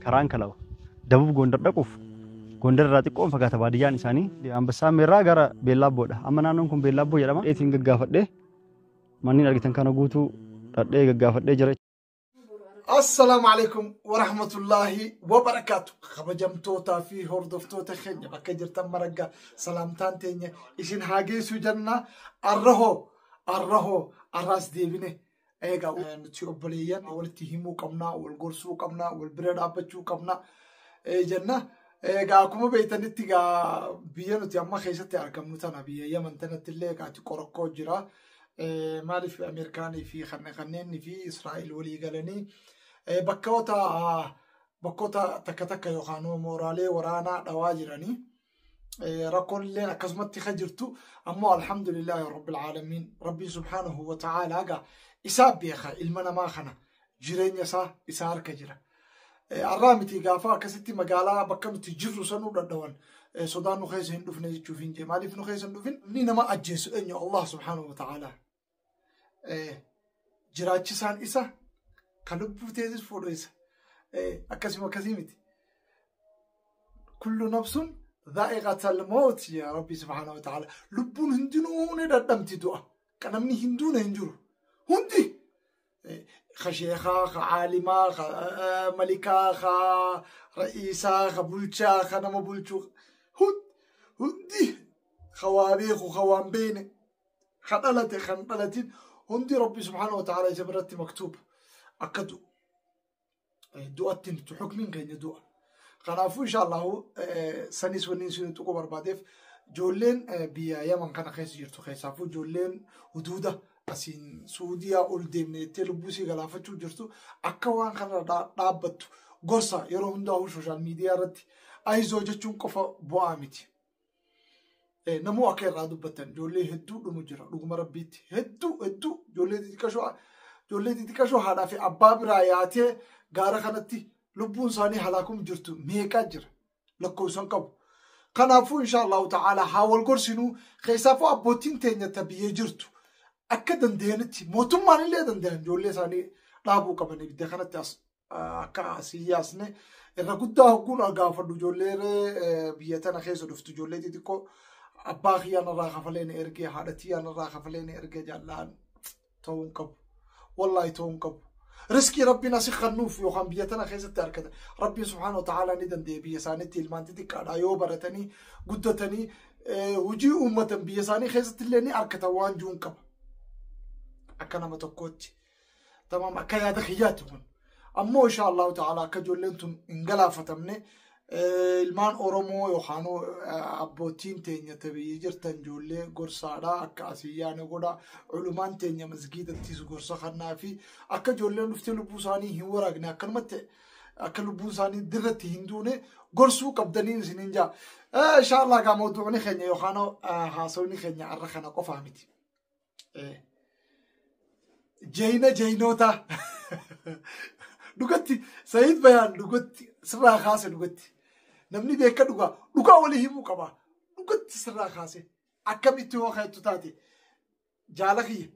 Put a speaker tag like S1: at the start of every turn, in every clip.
S1: Karaan kalawa. Dabub Gondar dhaquuf Gondar irraa xiqqoon fagaata baadiyyaan isaanii. Ambassaamee irraa gara Beellaabboodha. Amma naannoon kun Beellaabboo jedhama. Dheetiin gaggaafadhee manneen argitan kana guutuu dhadhee gaggaafadhee jira.
S2: Assalaamu alaikum warahmatullaahi wabarakaatu. Kabajamtootaa fi hordoftoota keenya bakka jirtan maragga salaamtaan teenya isin haa geessu jenna. Arrahoo arrahoo arraas deebine. Egaa nuti obboleeyyan walitti himuu qabna, wal gorsuu qabna, wal bira dhaabbachuu qabna jenna. Egaa akkuma beektanitti egaa biyya nuti amma keessatti argamnu tana biyya Yaman tanatti illee egaa qorokkoo jira. Maaliif Ameerikaanii fi kanneen fi Israa'el walii galanii bakkoota takka takka yookaan mooraalee waraanaa dhawaa jiranii. Rakkoon illee akkasumatti kan jirtu ammoo alhamdulillahi rabbil aalamiin rabbiin subhaanahu wa ta'aalaa egaa isaa beeka ilma namaa kana jireenya isaa isa harka jira. Arraa miti gaafa akkasitti magaalaa bakka nuti jirru sanuu dhadhawan sodaan nu keessa hin dhufne jechuuf hin jee maaliif nu keessa hin dhufin inni nama ajjeesu eenyu Allah subhaanahu wa ta'aalaa. Jiraachisaan isa kan lubbuu teessis fuudhu isa akkasuma akkasii miti. Kullu nafsun dhaa'iqatal mawt yaa Rabbi subhaanahu wa ta'ala. Lubbuun hundinuu ni dhadhamti du'a. Kan namni hin duune hin jiru. Hundi ka sheekaa, ka caalimaa, ka malikaa, ka ra'iisaa, ka bulchaa, ka nama bulchuu. Hundi ka waa beeku, ka waan beekne, ka dhalate, kan dhalatin hundi Rabbi subhaanahu wa ta'ala isa biratti maktuub akka du'u. Du'atti nuti hukmiin keenya du'a. Kanaafuu insha Allahu sanis wanni isin tuquu barbaadeef ijoolleen biyya Yaman kana keessa jirtu keessaafuu ijoolleen huduuda asiin Suudiyaa ol deemne jettee lubbuu isii galaafachuu jirtu akka waan kana dhaabbattu gorsa yeroo hundaa'u sooshaal miidiyaa irratti ayizoo jechuun qofa bu'aa miti. Namuu akka irraa dubbattan ijoollee hedduu dhumu jira dhuguma rabbiitti hedduu hedduu ijoollee xixiqqashoo haadhaa fi abbaa biraa yaatee gaara kanatti lubbuun isaanii halaakum jirtu meeqaa jira lakkoofsan qabu. Kanaafuu insha Allahu ta'ala haa wal gorsinuu keessaafuu abbootiin teenya ta biyya jirtu akka danda'anitti mootummaan illee danda'an ijoollee isaanii dhaabuu qaban ibidda kanatti as akka asii yaasne irra guddaa hogguun gaafadhu ijoollee biyya tana keessa dhuftu ijoollee xixiqqoo abbaa kiyyaan irraa kafalee na ergee haadha tiyyaan irraa kafalee na ergee jaallaan ta'uu hin qabu. Wallaahi ta'uu hin qabu. Riskii rabbiin asi kennuuf yookaan biyya tana keessatti argata. Rabbiin subhaanahu wa ta'aalaa ni danda'e biyya isaaniitti ilmaan xixiqqaadha yoo baratanii guddatanii hojii uummatan biyya isaanii keessatti illee ni argatan waan jiruun qaba. Akka nama tokkootti. Tamaam akka yaada kiyyaatti kun. Ammoo insha Allahu ta'aalaa akka ijoolleen tun hin galaafatamne ilmaan Oromoo yookaan abbootiin teenya biyya jirtan ijoollee gorsaadha akka asii yaane godha culumaan teenya masgiidattis gorsa kannaa fi akka ijoolleen dhuftee lubbuu isaanii hin waraagne akkanumatti akka lubbuun isaanii dirratti hin duune gorsuu qabdanii isiniin jaa. Insha Allah gaa mawduucni keenya yookaan haasawni keenya har'a kana qofaa miti. Jeyna jeynoota dhugatti Sayid Bayaan dhugatti sirraa kaase dhugatti. Namni beeka dhugaa dhugaa walii himuu qaba. Dhugatti sirraa kaase akkamitti hoo keettu taate jaala kiyya.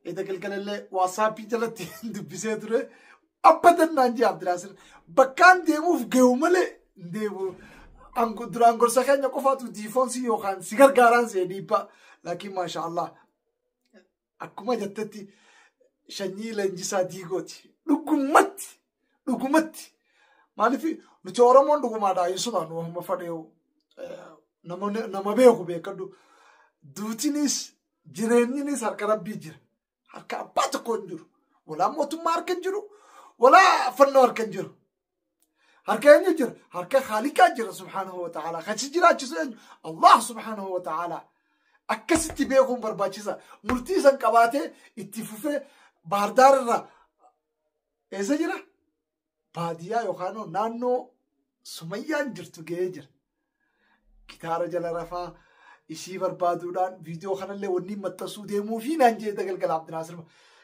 S2: Eda galgalallee waasaappii jalatti dubbisee ture. Abbadan naan jee Abdiraasir bakkaan deemuuf gahu malee hin deemu. Duraan gorsa keenya qofaatu diifoonsii yookaan si gargaaraan see dhiibbaa. Laakiin maasha Allah akkuma jettetti sanyii leenjisaa diigooti. Dhugumatti dhugumatti maaliif nuti Oromoon dhugumaadha hin sodaannu wahuma fadheewu nama beeku beekadhu. Duutinis jireenyinis harka rabbii jira. Harka abbaa tokko hin jiru. Walaa mootummaa harka hin jiru. Walaa fannoo harka hin jiru. Harka eenyu jira? Harka Khaaliqaa jira subhaanahu wa ta'ala. Kan si jiraachisu eenyu? Allah subhaanahu wa ta'ala. Akkasitti beekuun barbaachisa. Murtii san qabaatee itti fufee Baardaar irraa eessa jira? Baadiyyaa yookaan naannoo Sumayyaan jirtu ga'ee jira. Gitaara jala rafaa ishii barbaaduudhaan viidiyoo kanallee wanni maxxansuu deemuu fi naan jee galgala Abdinaasir.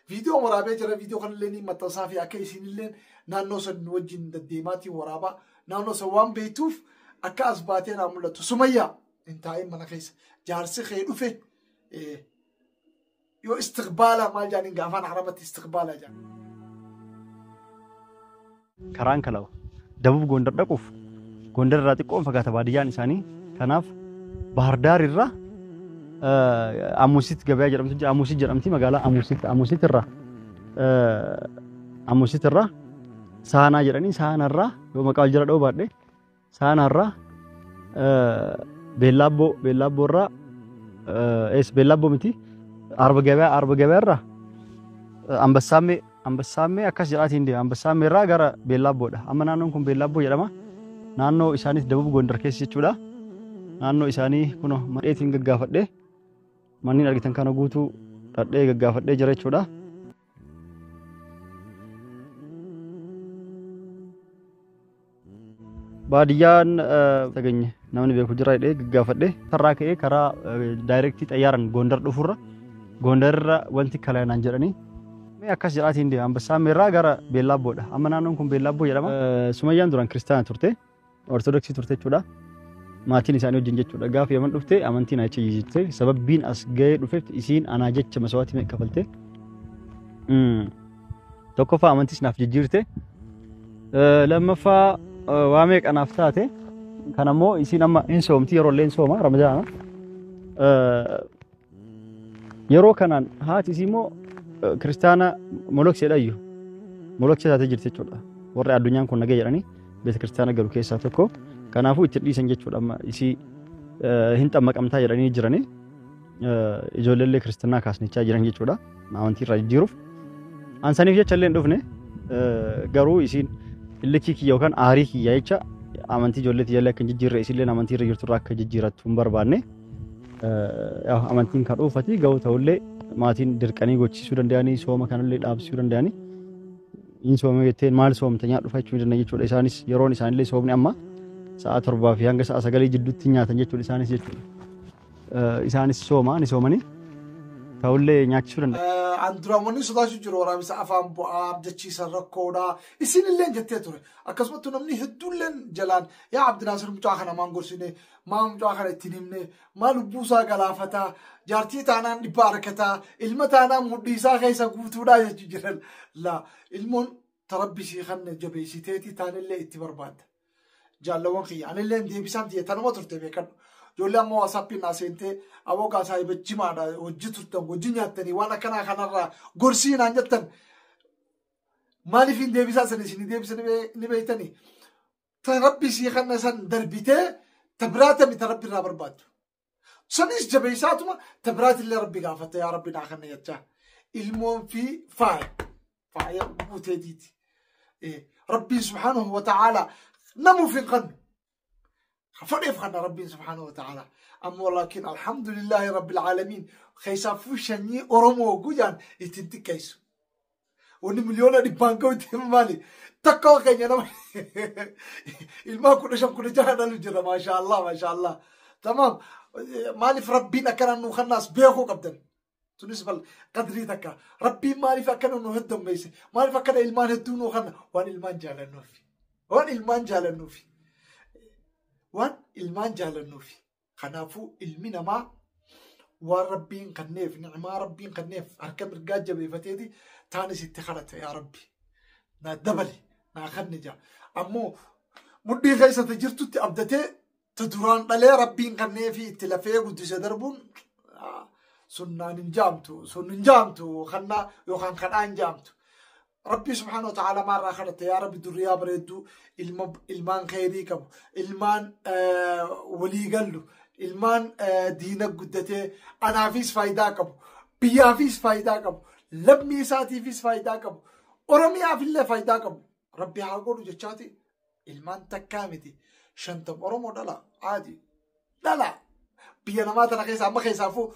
S2: Viidiyoo waraabee jira viidiyoo kanallee ni maxxansaa fi akka isiinillee naannoo san wajjin deddeemaatiin waraabaa naannoo san waan beektuuf akka as baatee naa mul'atu. Sumayyaa hin taa'in mana keessa jaarsi kee dhufe yoo istiqbaala maal jaaniin gaafaan arabatti istiqbaala jaan.
S1: Karaan kalawa. Dabub Gondar dhaquuf Gondar irraa xiqqoon fagaata baadiyyaan isaanii. Kanaaf Bahardaar irraa Amusit gabayaa jedhamtu jira. Amusit jedhamti magaalaa Amusit Amusit irraa Amusit irraa Saanaa jedhanii Saanaa irraa yoo maqaa wal jala dha'uu baadhe Saanaa irraa Beellaabboo Beellaabboo irraa ees Beellaabboo miti Arba gabayaa Arba gabayaa irraa Ambassaamee Ambassaamee akkas jedhaatiin deema. Ambassaamee irraa gara Beellaabboodha. Amma naannoon kun Beellaabboo jedhama. Naannoo isaanis Dabub Gondar keessa jechuudha. Naannoo isaanii kunoo madheetiin gaggaafadhee manneen argitan kana guutuu dhadhee gaggaafadhee jira jechuudha. Baadiyyaan taganya namni beeku jira jedhee gaggaafadhee tarraa ka'ee karaa daayirektii xayyaaran Gondar dhufurra Gondarra wanti kalaanaan jedhanii mee akkas jedhaatiin deema. Ambassaamee irraa gara Beellaabboodha. Amma naannoon kun Beellaabboo jedhama. Sumayyaan duraan kiristaana turte, Ortodoksii turte jechuudha. Maatiin isaanii wajjin jechuudha. Gaafa Yaman dhufte amantiin achi jijjiirte. Sababbiin as gahee dhufeef isiin anaa jecha masawaatii meeqa kafalte. Tokkoffaa amantiis naaf jijjiirte. Lammaffaa waa meeqa naaf taate. Kan ammoo isiin amma hin soomti yeroo illee hin sooma Ramadaana. Yeroo kanaan haati isii immoo kiristaana molokseedha iyyuu. Moloksee taatee jirti jechuudha. Warri addunyaan kun nagee jedhanii beeta kiristaana galu keessaa tokko. Kanaafuu itti dhiisan jechuudha amma isii hin xammaqamtaa jedhanii jiranii. Ijoolleellee kiristinnaa kaasnichaa jiran jechuudha. Amantii irraa jijjiiruuf. An saniif jecha illee hin dhufne garuu isiin illikii kiyya yookaan aarii kiyya jecha amantii ijoollee tiyyallee akka hin jijjiirre isilleen amantii irra jirtu irraa akka jijjiirattu hin barbaanne. Amantiin kan dhuunfati ga'u ta'ullee maatiin dirqanii gochiisuu danda'anii sooma kanallee dhaabsisuu danda'anii hin soomee jetteen maal soomta nyaadhu fachuu danda'a jechuudha. Isaanis yeroon isaanillee soomni amma sa'a 7 fi hanga sa'a 9 jidduutti nyaatan jechuudha isaanis jechuudha. Isaanis sooma ni soomanii ta'ullee nyaachisuu danda'a.
S2: An duraan wanni sodaachuu jiru waraabessa afaan bu'aa abdachiisan rakkoodha. Isin illee jettee ture. Akkasumattuu namni hedduulleen jalaan yaa Abdinaasir mucaa kana maan gorsine maa mucaa kana ittiin himne maa lubbuusaa galaafataa jaartii taanaan dhibbaa harkataa ilma taanaan mudhiisaa keessa guutuudhaa jechuu jiran. Laa ilmoon tarabbisii kan jabeessiteetii taanillee itti barbaadda. Jaalawwan kiyya anillee deebisaan tiyya tanuma turte beekadhu. Ijoollee ammoo waasaappiin naa seentee aboo gaa saahiba jimaadha hojii turtan hojii nyaattanii waan akkanaa kanarraa gorsii naan jettan maaliif hin deebisaa san isin deebisa ni beektanii. Ta rabbi sii kanna san darbitee ta biraatami ta rabbi irraa barbaaddu. Sanis jabeessaatuma ta biraatillee rabbi gaafatte yaa rabbi naa kanna jechaa. Ilmoon fi faaya faaya guuteetiiti. Rabbiin subhaanahu wa ta'ala namuuf hin qannu. Fadheef kanna rabbiin subhaanahu wa ta'ala. Ammoo laakiin alhamdulillahi rabbil aalamiin keessaafuu sanyii Oromoo guyyaan ittiin xiqqeessu. Wanni miliyoona dhibbaan ga'u ittiin maali? Takka keenya nama ilmaan 15 16 dhalu jira maasha Allah maasha Allah. Tamaam maaliif rabbiin akkana nu kannaas beekuu qabdan. Tunis bal qadrii takka rabbiin maaliif akkana nu heddummeesse maaliif akkana ilmaan hedduu nu kanna waan ilmaan jaalannuufi. Waan ilmaan jaalannuufi. Waan ilmaan jaalannuufi. Kanaafuu ilmi namaa waan rabbiin kanneef ni'maa rabbiin kanneef harka mirgaa jabeeffateeti taanis itti kadhata yaa rabbi. Naa dabali naa kanne jaa. Ammoo mudhii keessa ta jirtutti abdatee ta duraan dhalee rabbiin kanneefi itti lafee guddise darbuun sunnaan hin jaamtu sun hin jaamtu kannaa yookaan kadhaa hin jaamtu. Rabbii subhaanahu wa ta'ala maarraa kadhatte yaa rabbi durriyaa bareedduu ilmaan kheyrii qabu ilmaan walii gallu ilmaan diina guddatee anaafis faayidaa qabu biyyaafis faayidaa qabu lammii isaatiifis faayidaa qabu Oromiyaafillee faayidaa qabu rabbi haa godhu jechaati ilmaan takkaa miti 50 Oromoo dhala aadi dhala biyya namaa tana keessa amma keessaafuu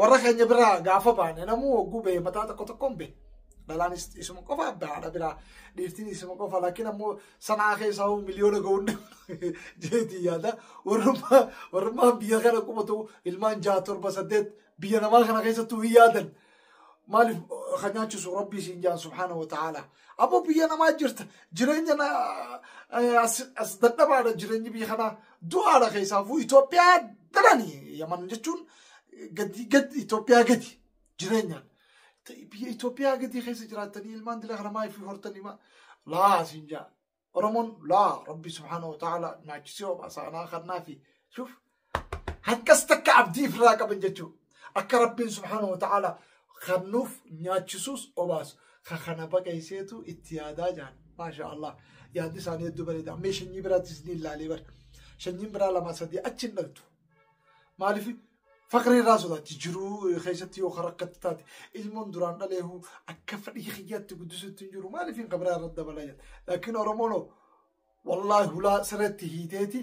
S2: warra keenya biraa gaafa baane namuu hogguu ba'e mataa tokko tokkoon ba'e. Dhalaanis isuma qofa haadha biraa dhiirtiin isuma qofa laakiin ammoo sanaa keessaa miliyoona ga'uun jeetii yaada. Warrummaan biyya kana qubatu ilmaan 6 7 8 biyya namaa kana keessattuu hin yaadan. Maaliif kan nyaachisu rabbii siin jaan subhaanahu wa ta'ala. Ammoo biyya namaa jirta jireenya as dadhabaadha jireenyi biyya kanaa du'aadha keessaafuu Itoophiyaa darani Yaman jechuun gadi gadi Itoophiyaa gadi jireenyaan. Biyya Itoophiyaa gadi keessa jiraattanii ilmaan dila kana maaliif hortanii laa siin jaa. Oromoon laa Rabbi subhaanahu wa ta'ala nyaachisee obaasa anaa kannaa fi shuf hanqas takka abdii ifirraa qaban jechuudha. Akka Rabbiin subhaanahu wa ta'ala kannuuf nyaachisuus obaasu. Kana baqayseetu itti yaadaa jiran. Maasha Allah. Yaadni isaanii hedduu bareeda. Amma shanyii biraattis ni ilaalee bara. Shanyiin biraa lama sadii achi hin dhaltu. Maaliif faqrii irraa sodaatti jiruu keessatti yoo rakkatti taate ilmoon duraan dhaleehu akka fedhii kiyyaatti guddisuutti hin jiru maaliif hin qabraa irratti dabalaa jira. Laakiin Oromoon wallaahi hulaa sirriitti hiiteeti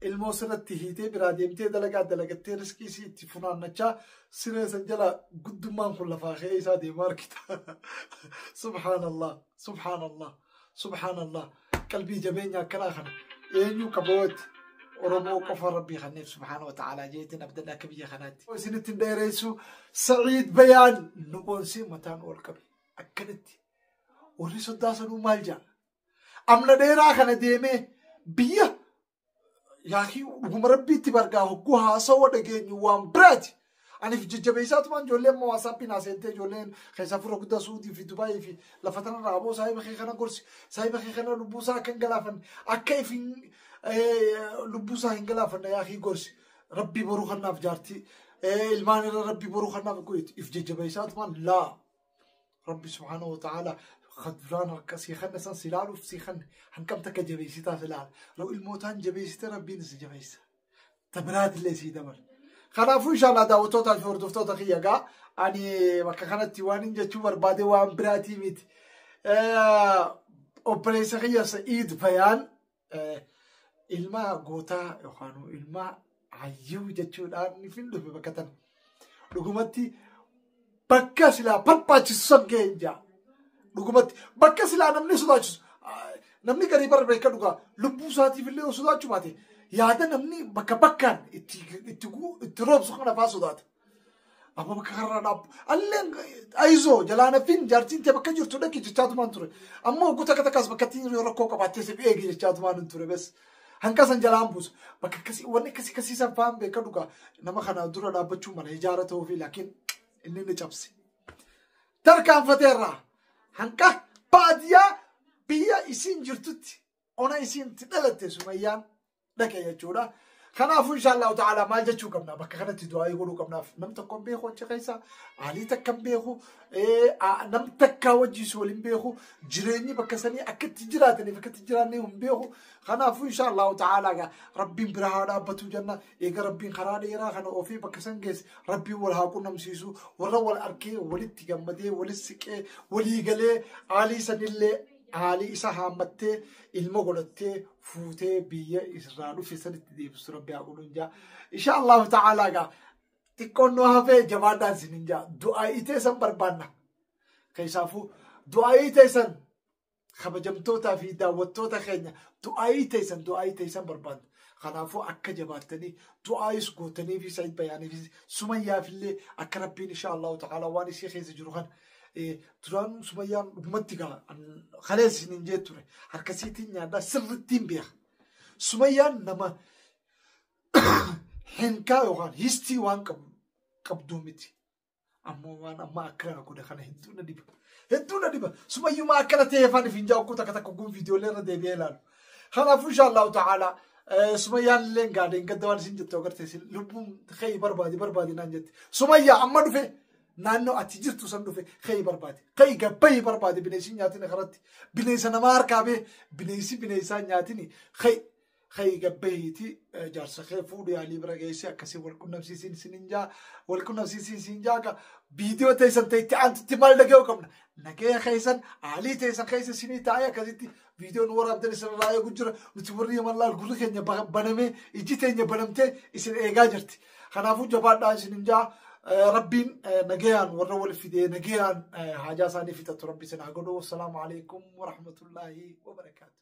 S2: ilmoo sirriitti hiitee biraa deemtee dalagaa dalagattee riskii isii itti funaannachaa siree san jala guddummaan kun lafaa ka'ee isaa deemaa argita. Subhaanallah subhaanallah subhaanallah qalbii jabeenya akkanaa kana eenyu qabooti. Oromoo qofa Rabbii kanneef subhaana wa ta'aalaa jeetiin abdadha akka biyya kanaatti. Isinitti hin dheeressu Sa'iid Bayaan nu boonsee mataan ol qabe akkanatti warri soddaa sanuu maal jedha. Amna dheeraa kana deemee biyya yaakii dhuguma Rabbiitti bargaa hogguu haasawaa dhageenyu waan biraati. Aniif jajjabeessaatumaan ijoolleen amma waasaappiin haaseentee ijoolleen keessaa fura guddaa Suudii fi Dubaayii fi lafa tanarraa aboo saahiba kee kana gorsi saahiba kee kana lubbuu isaa akka hin galaafanne akka ifin lubbuu isaa hin galaafanne yaakii gorsi Rabbii boruu kanaaf jaartii ilmaan irra Rabbii boruu kanaaf godhetu if jajjabeessaatumaan laa Rabbi subhaanahu wa ta'ala duraan harka sii kanna san si ilaaluuf sii kanne hanqam takka jabeessitaa si ilaala. Ilmootaan jabeessite Rabbiin si jabeessa. Tabiraatillee sii dabala. Kanaafuu inshallah daawwattootaa fi hordoftoota kiyya gaa ani bakka kanatti waan hin jechuu barbaade waan biraatii miti. Obboleessa kiyya Sa'iid Bayaan ilma gootaa yookaan ilma hayyuu jechuudhaan ni dhufe bakka tana. Dhugumatti bakka silaa barbaachisu san ga'e hin jaa. Dhugumatti bakka silaa namni sodaachisu namni garii bara beeka dhugaa lubbuu isaatiif illee sodaachuu baate yaada namni bakka bakkaan itti roobsu kana fa'aa sodaata. Amma bakka karraa dhaabbu. Alleen ayizoo jalaan hafin jaartiin tee bakka jirtu dhaqi jechaatumaan ture. Amma hogguu takka takkaas bakka ittiin yoo rakkoo qabaattee si eegi jechaatumaan hin ture bes. Hanqa san jalaan buusu. Bakka akkasii wanni akkasii akkasii san fa'aan beeka dhugaa nama kana dura dhaabbachuu mala ijaara ta'uu fi laakiin inni ni cabse. Tarkaanfateerraa hanqa baadiyyaa biyya isiin jirtutti ona isiin itti dhalatte Sumayyaan dhaqe jechuudha. Kanaafuu inshallah ta'ala maal jechuu qabna bakka kanatti du'aa godhuu qabnaaf nam tokko hin beeku achi keessa haalii takka hin beeku nam takka wajjiis waliin beeku jireenyi bakka sanii akka itti jiraataniif akka itti jiraanne hin beeku. Kanaafuu inshallah ta'ala Rabbiin bira haa dhaabbatu jenna eega Rabbiin karaa dheeraa kana ofii bakka san geesse Rabbiin wal haa qunnamsiisu warra wal arkee walitti gammadee walitti siqee walii galee haalii sanillee haalii isa haammattee ilma godhattee fuutee biyya irraa dhufe sanitti deebisu Rabbi haa godhuun jaa. Insha Allahu ta'ala gaa xiqqoon nu hafee jabaadhaan isin hin jaa. Du'aa'ii teessan barbaanna. Keessaafuu du'aa'ii teessan kabajamtootaa fi daawwattoota keenya du'aa'ii teessan barbaanna. Kanaafuu akka jabaattanii du'aa'is gootanii fi Sa'iid Bayaanii fi Sumayyaaf illee akka Rabbiin insha Allahu ta'ala waan isii keessa jiru kana duraan Sumayyaan dhugumatti gaa kaleessa isin hin jee ture harkasiitiin nyaadhaa sirrittiin beeka. Sumayyaan nama hinkaa yookaan histii waan qabduu miti. Ammoo waan amma akkana godhe kana hedduu na dhiba. Hedduu na dhiba. Sumayyumaa akkana ta'ee afaan ifin jaa okkuu takka takka guun viidiyoolee irra deebi'ee ilaalu. Kanaafuu insha Allahu ta'ala Sumayyaan illee gaadheen gadda waan isin jettu agartee lubbuun ka'ii barbaadi barbaadi naan jette. Sumayyaa amma dhufe naannoo ati jirtu san dhufe ka'ii barbaadi. Ka'ii gabbayii barbaadi bineensi nyaatin karatti. Bineensa namaa harkaa bee bineensi bineensaa nyaatin ka'ii. Ka'ii gabbayiiti jaarsa kee fuudhu yaalii bira geesse akkasii wal qunnamsiisiin isin hin jaa wal qunnamsiisiin isin jaa viidiyoo teessan ta'etti aantutti maal dhaga'uu qabna. Nagaya keessan haalii teessan keessa isinii taa'ee akkasitti viidiyoon waraabdan isinirraa eegu jira nuti warri mallaal gurri keenya banamee ijji teenya banamtee isin eegaa jirti. Kanaafuu jabaadhaa isin hin jaa Rabbiin nagayaan warra wal fidee nagayaan haajaa isaanii fixatu Rabbi isin haa godhu. Assalaamu alaikum warahmatullaahi wabarakaatu.